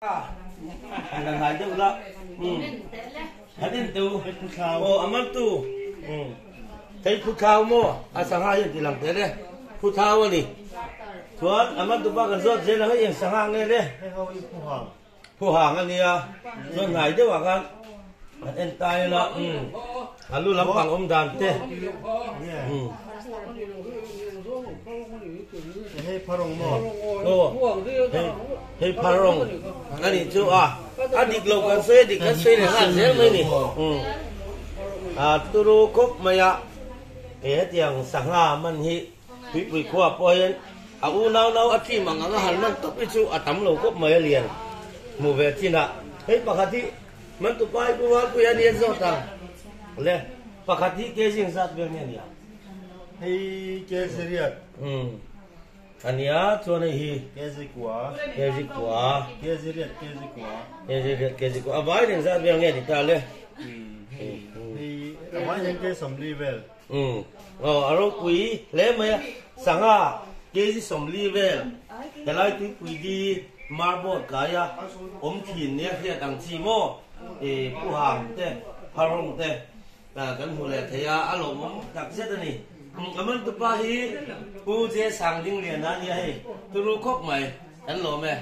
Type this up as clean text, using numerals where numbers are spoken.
La ngai deuh la han en teu aw a man tu thei phu thau maw a sangha hian ti lang tel e phu thau a ni chuan a man tu pa kan zawt zel ang hei eng sangha nge le phu hang a nia chuan hnai deuh ah khan han en ta ila a lu lampang awm dan te. Hei pharong maw? Aw, hei hei pharong a nih chu a, a dik lo kan sawi a dik kan sawi leh nghal zel mai ni. Umm a turu khawp mai a, he hetiang sangha man hi tuipui khua pawh hian a unau nau a team ang ang a han man tawp hi chu a tam lo khawp mai a lian hmuh ve chinah. Hei pakhat hi man tupa hi Pu Valpuia a nia zawt ang le pakhat hi kg zat vel nge nia? Hei kg riat. Umm. Ania chuan hei hi. Kg kua. Kg kua. Kg riat kg kua. Kg riat kg kua. A vai reng zat vel nge ni ta le. Umm. Hei a vai reng ke 40 vel. Umm. Aw a ropui hle mai a. Sangha kg 40 vel. Helai tuipui di marble kai a awm thin nia hriat ang chi maw. E pu hang te pharong te. Kan hmu leh thei a, a lawmawm tak zet a ni. A man tupa hi Pu J Sangdingliana a nia hei, turu khawp mai, kan lawm e.